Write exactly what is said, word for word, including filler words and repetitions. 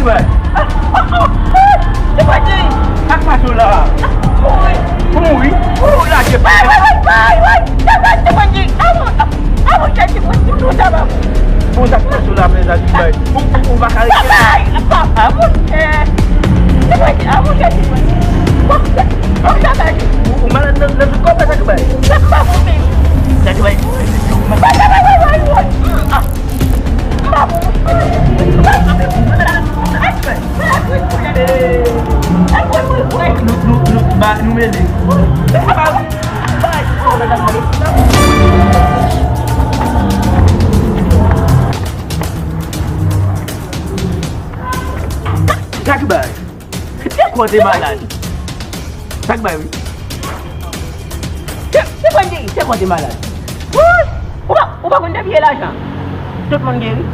Bay. Sa k pase w la? Ou mouri? Ou lage. Bay, bay, bay, bay, bay. Sa k pase, Tchèpandi? Avan, avan, Tchèpandi, pou sa pa bon. Bon, sa k pase w la, men sa di bay. Ou, ou, ou pa ka rete. Bay, papa, monchè. Tchèpandi, avan, Tchèpandi. Bon, bon, sa bay. Ou, ou malad nan, nan tout kò, sa k bay. Sa pa bon, men. Sa k bay. Bay, bay, bay, bay, bay. Ah. Nou, nou, nou, ba, nou mele. Sa k bay? Se kò te malad. Sa k bay, wi. Se, se kò te, se kò te malad. Woy! Ou pa, ou pa konn depi e lajan. Tout moun geri.